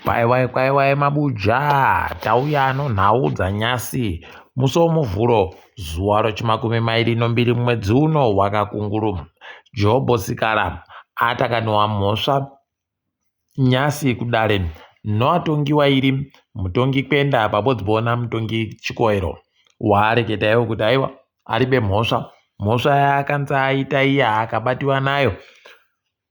Kwaiwai kwaiwai mabuja tauya nonhau dzanyasi musi womuvhuro zuva rechimakumi mairi nombiri mwedzi uno wakakunguru. Jobho Sikala atakaniwa mhosva nyasi kudare noatongi wairi mutongi Kwenda pabodzbo namutongi Chikoero waareketa iwo kuti aiwa aribe mhosva mhosva yaakanzi aita iya akabatiwa nayo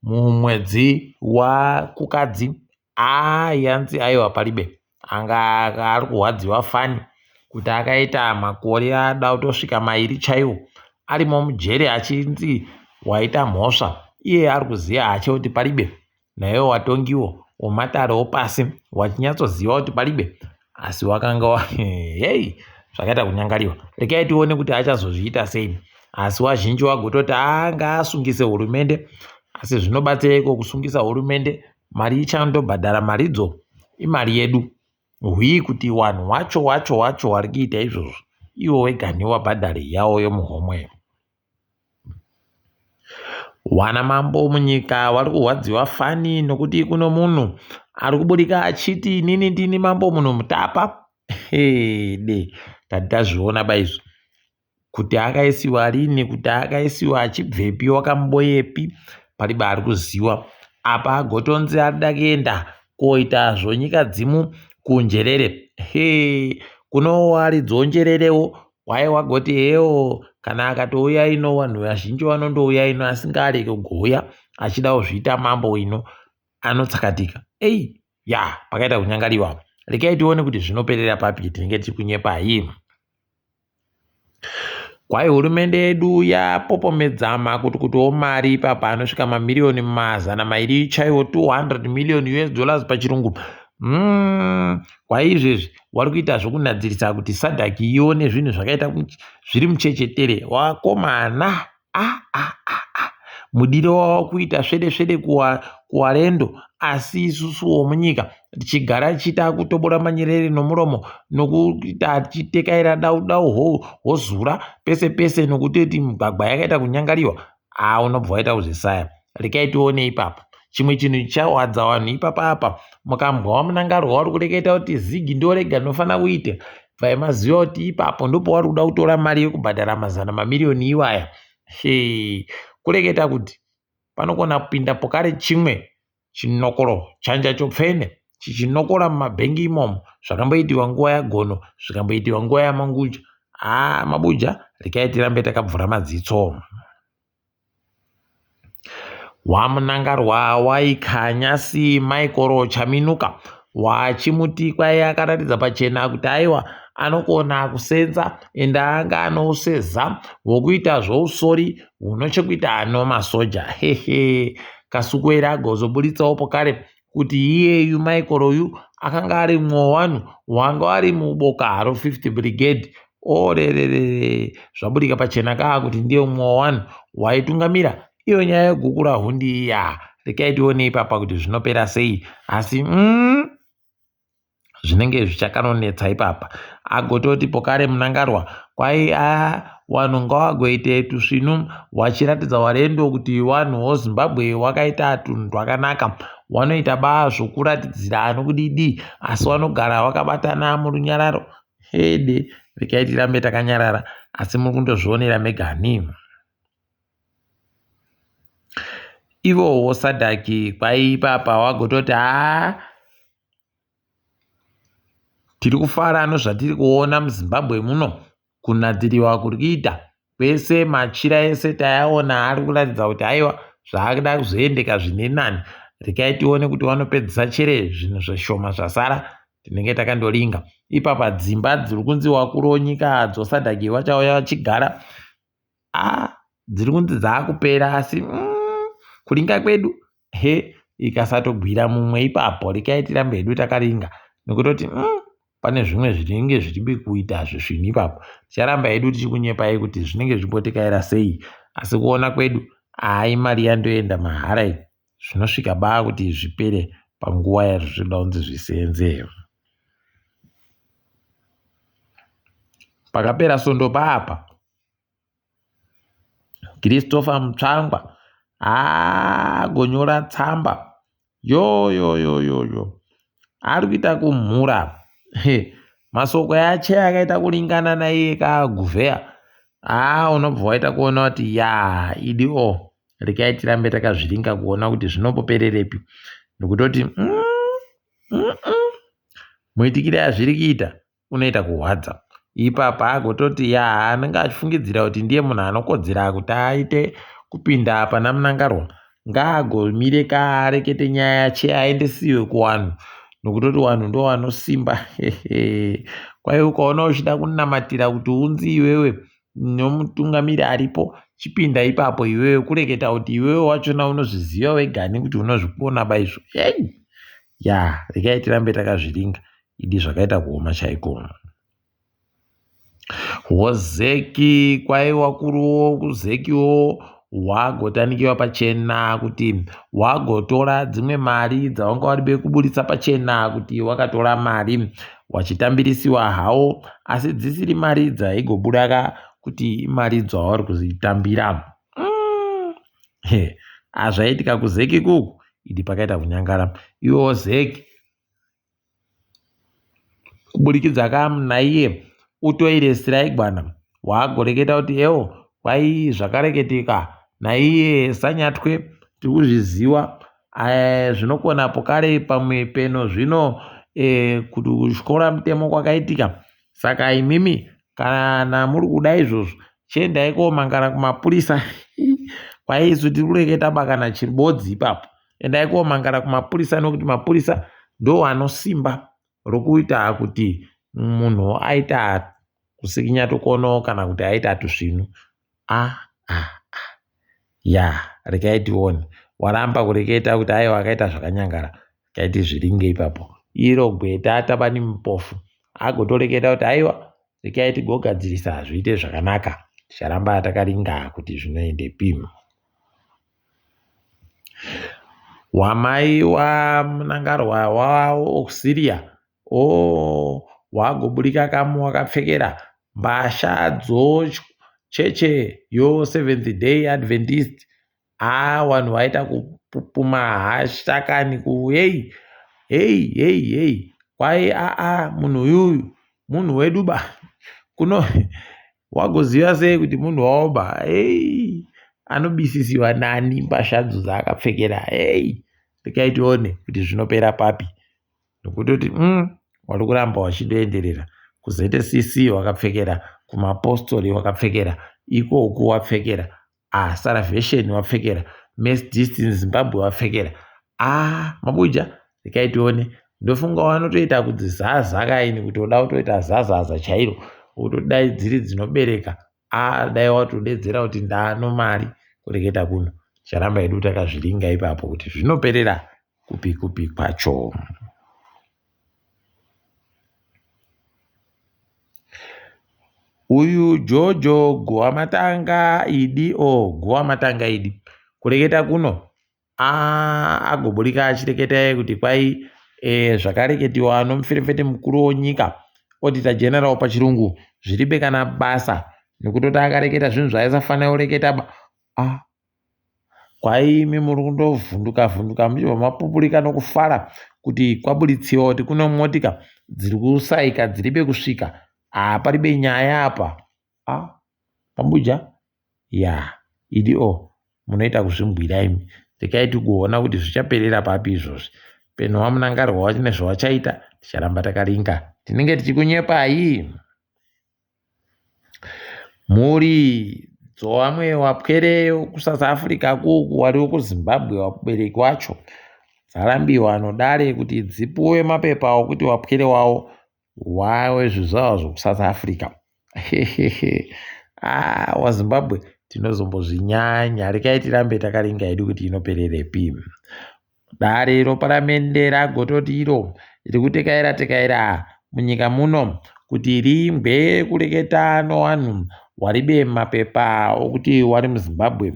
Mumwedzi waKukadzi haa yanzi aiwa palibe anga ari kurwadziwa fani kuti akaita makore ada kutosvika mairi chaiwo arimo mujeri achinzi waita mhosva iye ari kuziva hache kuti palibe naiwo watongiwo wematare opasi wachinyatsoziva kuti palibe asi wakanga wa hei zvakaita kunyangariwa regai tione kuti achazozviita sei asi wazhinji wagototi anga asungise hurumende asi zvinobatsireiko kusungisa hurumende mari ichandobhadhara maridzo imari yedu hwii kuti wanhu wacho wacho wacho wari kuita izvozvo iwo wegani wabhadhare yawo yomuhomwe Wana mambo munyika wari kurwadziwa fani nokuti kuno munhu ari kuburika achiti inini ndini mambo munhu mutapa hede tati tazviona baizvo kuti akaisiwa rini kuti akaisiwa achibvepi wakamboyepi pariba ari kuziwa apa agotonzi arida kuenda koita zvonyika dzimu kunjerere he kunowaridzawo njererewo Wai wagoti hewo kana akatouya ino vanhu vazhinji vanondouya ino asi ngaarege kugouya achida kuzviita mambo ino anotsakatika ei ya pakaita kunyangariwa apa regai tione kuti zvinoperera papi tinenge tiri kunyepa hii kwai hurumende yedu yapopomedza makutukutu omari ipapa anosvika mamiriyoni mazana mairi chaiwo 200 million us dollars pachirungu mm, kwai izvezvi wari kuita zvokunadzirisa kuti sadak ione zvinhu zvakaita zviri muchechetere wakomana ah, ah, ah, ah. mudiro wava kuita svede svede kuwarendo asi isusuwo munyika tichigara tichiita kutobora manyerere nomuromo nokuita tichitekaira dau dau hozura pese pese nokutoti migwagwa yakaita kunyangariwa haa unobva waita kuzvisaya rekai tione ipapa chimwe chinhu chichawadza vanhu ipapa apa mukambwa wamunangarwa wari kureketa kuti zigi ndorega ndinofanira kuita bvai maziva kuti ipapo ndopawari kuda kutora mari yekubhadhara mazana mamiriyoni iwaya he kureketa kuti panokona kupinda pokare chimwe Chinokoro chanja chopfene chichinokora mumabhengi imomo zvakamboitiwa nguva yaGono zvikamboitiwa nguva yaManguja haa mabuja rekai tirambe takabvura madzitso. WaMunangarwa waikanya si Maikoro Chaminuka wachimuti kwai akaratidza pachena kuti aiwa anokona kusenza ende anga anouseza hwokuita zvousori hunochekuita nomasoja hehe Kasukuwere agozoburitsawo pokare kuti iyeyu Michael uyu akanga ari mumwe wevanhu wanga vari muboka ro 5th Brigade orerere zvabudika pachena kaa kuti ndiye mumwe wevanhu waitungamira iyo nyaya yegukura hundi iya rekai tione ipapa kuti zvinopera sei asi mm, zvinenge zvichakanonetsa ipapa agototi pokare munangarwa kwai a wanhu ngawagoite tusvinu wachiratidza warendo kuti wanhu wozimbabwe wakaita tunhu twakanaka wanoita ba zvokuratidzira anokudidi asi wanogara wakabatana murunyararo hede rekai tirambe takanyarara asi muri kundozvionera megani ivowo sadhaki kwai ipapa wagototi haa Tiri kufara nezvatiri kuona muZimbabwe muno kunadziriwa kuri kuita kwese machira ese tayaona ari kuratidza kuti aiwa zvakuda kuzoendeka zvine nani regai tione kuti vanopedzisa chere zvinhu zvishoma zvasara tinenge takandoringa ipapa dzimba dziri kunzi wakuru wenyika dzosadhaki vachauya vachigara ah dziri kunzi dzaakupera asi mm, kuringa kwedu he ikasatogwira mumwe ipapo rekai tirambe hedu takaringa nekutoti mm, pane zvimwe zvinenge zviribi kuita zvisvinu ipapo ticharamba hedu tichikunyepai kuti zvinenge zvimbotekaira sei asi kuona kwedu hayi mari yandoenda mahara iyi zvinosvika baa kuti zvipere panguva yazvinoda kunzi zvisenze pakapera sondo paapa Christopher Mutsvangwa agonyora tsamba yoyoyoyoyo. Ari kuita kumhura. Masoko yache akaita kuringana naiye kaGuvheya. Haa unobva waita kuona kuti yaa idi o rekai tirambe takazviringa kuona kuti zvinopopererepi nokutoti mm, mm, mm. Muitikire azviri kuita unoita kurwadza. Ipapa agototi yaa anenge achifungidzira kuti ndiye munhu anokodzera kuti aite kupinda pana Mnangarwa ngaagomire kaarekete nyaya yache aendesiwe kuwanhu nokutoti wanhu ndo wanosimba. Kwai ukaona uchida kunamatira kuti unzi iwewe nomutungamiri aripo chipinda ipapo iwewe kureketa kuti iwewe wachona unozviziva wegani kuti unozvikona baizvo. Hey! Ya regai tirambe takazviringa idi zvakaita kuoma chaiko. Wozeki kwaiwa kuruwo kuzekiwo wagotanikiwa pachena kuti wagotora dzimwe mari dzawanga waribe kuburitsa pachena kuti wakatora mari wachitambirisiwa hawo asi dzisiri mari dzaigobudaka kuti imari dzawauri kuzitambira. Mm. Azvaitika kuzeki kuku idi pakaita kunyangara iwo zeki Kuburikidza ka naiye utoire Siraigwana waagoreketa kuti ewo kwai zvakareketeka naiye Sanyatwe tiri kuzviziwa eh, zvinokona pokare pamwe peno zvino eh, kuti kutyora mutemo kwakaitika saka imimi kana muri kuda izvozvo chiendai komangara kumapurisa kwai isu tiri kureketa bakana chiribodzi ipapo Endai komangara kumapurisa nokuti mapurisa ndo anosimba rokuita kuti munhu aita kusikinya tukono kana kuti aita tusvinu. Ah, ah, ah. Ya, regai tione. Waramba kureketa kuti aiwa akaita zvakanyangara. Regai tizviringe ipapo. Iro gweta Tabani Mpofu agotoreketa kuti aiwa regai tigogadzirisa zviite zvakanaka. Ticharamba takaringa kuti zvinoendepi. Wamai waMnangarwa waAuxilia oh wagoburika kamu wakapfekera mbasha dzocheche yoSeventh Day Adventist haa wanhu waita kupupuma hasha kani ku hei hei hei hei kwai aa munhu uyuyu munhu wedu ba kuno Wagoziva sei kuti munhu waoba? Hey, anobisisiwa nani mbashadzo dzaakapfekera? Hey, regai tione kuti zvinopera papi. Nokutoti wari kuramba wachindoenderera kuZCC wakapfekera, kumapostori wakapfekera, ikoku wapfekera, ah, Salvation wapfekera, Methodist in Zimbabwe wapfekera. Ah, mabuja, regai tione. Ndofunga wanotoita kuti zaza kaini kuti uda kutoita zazaza chairo wotodai dziri dzinobereka ah, dai watodedzera kuti ndano mari kureketa kuno. Ticharamba hedu takazviringa ipapo kuti zvinoperera kupi kupi kwacho. Uyu Jojo Guwamatanga idi o oh, Guwamatanga idi kureketa kuno agoburika achireketa iye kuti kwai e, zvakareketiwa nomuferefete mukuru wonyika auditor general pachirungu zviribe kana basa nekutoti akareketa zvinhu zvaaisafanira kureketa ba ah. Kwai imi muri kundovhunduka vhunduka muchibva mapupurika nokufara kuti kwaburitsiwa kuti kune motika dziri kusaika dziribe kusvika ah, paribe nyaya apa ah, pambuja ya idi o munoita kuzvimbwira imi rekai tigoona kuti zvichaperera papi izvozvi peno wamunangarwa wacho nezvawachaita ticharamba takaringa tinenge tichikunyepai Mhuri dzovamwe vapwere kuSouth Africa kuku vari vekuZimbabwe vabereki vacho dzarambiwa nedare kuti dzipuwe mapepa okuti vapwere wavo wave zvizvarwa zvekuSouth Africa. Ah, waZimbabwe tinozombozvinyanya rekai tirambe takaringa hedu kuti inopererepi. Dare roparamende ragototi iro riri kutekaira tekaira munyika muno kuti ringwe kureketa nowanhu waribe mapepa okuti wari muZimbabwe,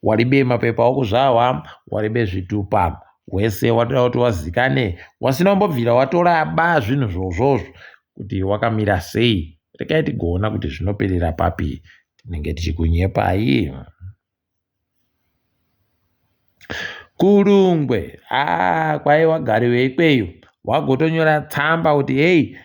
waribe mapepa okuzvarwa, waribe zvitupa, wese watoda kuti wazikane wasina kumbobvira watora ba zvinhu zvozvozvo kuti wakamira sei. Rekai tigoona kuti zvinoperera papi, tinenge tichikunyepai. Kurungwe aa kwai wagari weikweyo wagotonyora tsamba kuti hei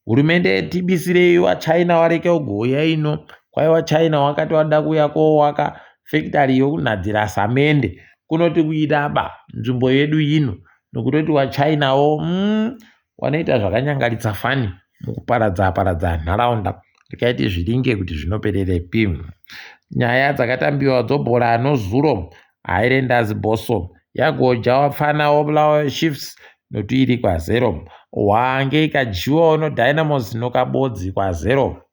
hurumende tibisirei wachina wareke ugouya ino kwai wachina wakati wada kuuya kowaka fekitari yokunhadzira samende kunoti kuidaba nzvimbo yedu ino nokutoti wachinawo wanoita zvakanyangaritsa fani mukuparadza paradza nharaunda rikaiti zviringe kuti zvinopererepi nyaya dzakatambiwa dzobhora nozuro Highlanders Bosso yagoja wapfana woBulawayo Chiefs notuiri kwazero Hwange ikadyiwawo noDynamos nokabodzi kwazero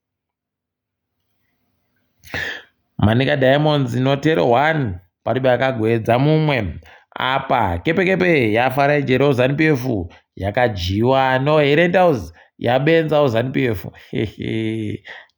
Manica Diamonds notero 1 paribe akagwedza mumwe apa kepekepe yafarai jero Zanu PF yakadyiwa noHerentals yabenzawo Zanu PF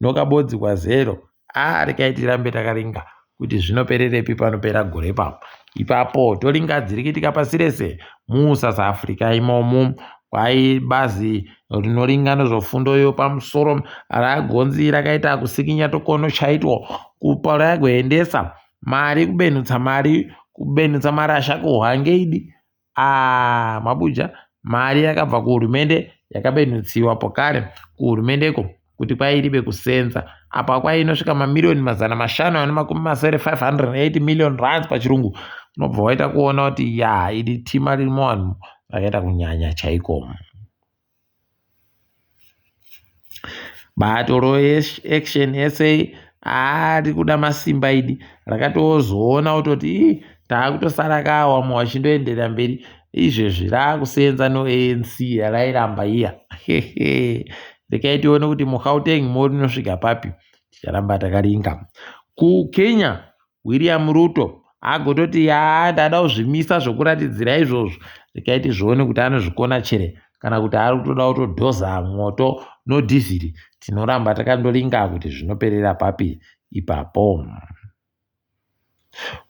nokabodzi kwazero aa rekai tirambe takaringa kuti zvinopererepi panopera gore ipapo ipapo toringa dziri kuitika pasi rese muSouth Africa imomu kwai bazi rinoringa nezvefundo yepamusoro ragonzi rakaita kusikinya tokono chaitwo kupa ragoendesa mari kubenutsa mari kubenutsa marasha kuhwange idi aa mabuja mari yakabva kuhurumende yakabenutsiwa pokare kuhurumendeko kuti kwairibe kusenza apa kwai inosvika mamiriyoni 570 580 million rands pachirungu unobva waita kuona kuti ya iri tima riri muvanhu rakaita kunyanya chaiko bato roAction SA ari kuda masimba idi rakatozoona kutoti ii taakutosara kaawamwe wachindoenderera mberi izvezvi raakusenza noANC yarairamba iya rekai tione kuti muGauteng mo rinosvika papi ticharamba takaringa kuKenya William Ruto agototi yaa ndada kuzvimisa zvokuratidzira izvozvo rekai tizvione kuti anozvikona chere kana kuti ari kutoda kutodhoza mwoto nodhiziri tinoramba takandoringa kuti zvinoperera papi ipapo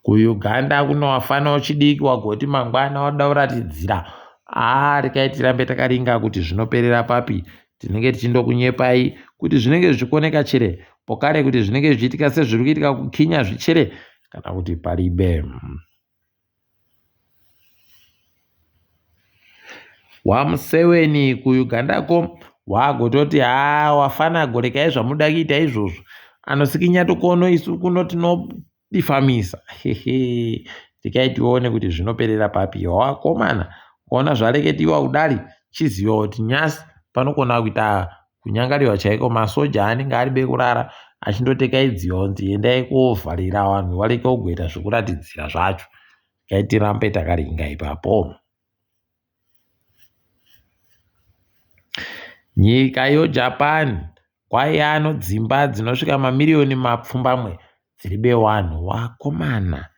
kuUganda kuno wafana wechidiki wagoti mangwana wada kuratidzira aa rekai tirambe takaringa kuti zvinoperera papi tinenge tichindokunyepai kuti zvinenge zvichikoneka chere pokare kuti zvinenge zvichiitika sezviri kuitika kuKenya zvichere kana kuti paribe waMuseveni kuUgandako wagototi haa wafana gorekai zvamuda kuita izvozvo anosikinya tokono isu kuno tinodifamisa hehe rekai tione kuti zvinoperera papi wakomana ukaona zvareketiwa kudari chiziva kuti nyasi panokona kuita kunyangariwa chaiko masoja anenge ari bekurara achindotekaidziwa kunzi endai kovharira vanhu vareke kugoita zvekuratidzira zvacho rekai tirambe takaringa ipapo nyika yoJapan kwaiya nodzimba dzinosvika mamiriyoni mapfumbamwe dziri bewanhu wakomana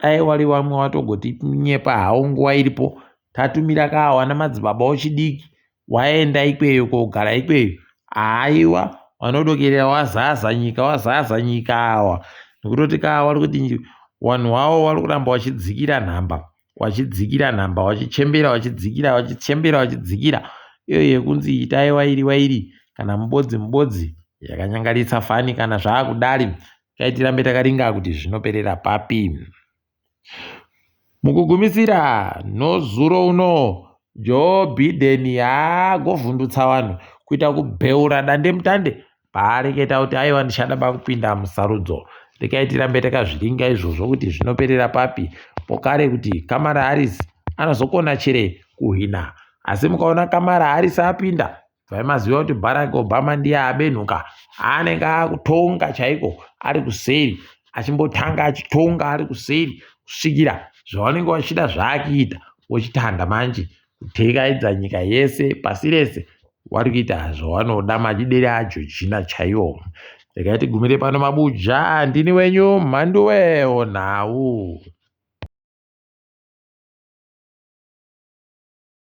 dai wari wamwe watogotinyepa hawo nguva iripo tatumira kawana madzibaba wechidiki waenda ikweyo kogara ikweyo haiwa vanodokerera wazaza nyika wazaza nyika awa nekutoti kaa vari kuti vanhu wavo vari kuramba vachidzikira nhamba wachidzikira nhamba wachichembera wachidzikira wachichembera wachidzikira iyo yekunzi itai wairi wairi kana mubodzi mubodzi yakanyangaritsa fani kana zvaakudari kai tirambe takaringa kuti zvinoperera papi mukugumisira nozuro uno Joe Biden haagovhundutsa vanhu kuita kubheura dandemutande paareketa kuti aiwa ndichada bakupinda musarudzo rekai tirambe takazviringa izvozvo kuti zvinoperera papi pokare kuti Kamala Harris anozokona chere kuhwina asi mukaona Kamala Harris apinda bvai maziva kuti Barack Obama ndiye abenhuka anenge akutonga chaiko ari kuseri achimbotanga achitonga ari kuseri kusvikira zvavanenge vachida zvaakuita wochitanda manje kutekaidza nyika yese pasi rese wari kuita zvavanoda majidere aJojina chaiwo regai tigumire pano mabuja ndini wenyu mhanduwe onhau.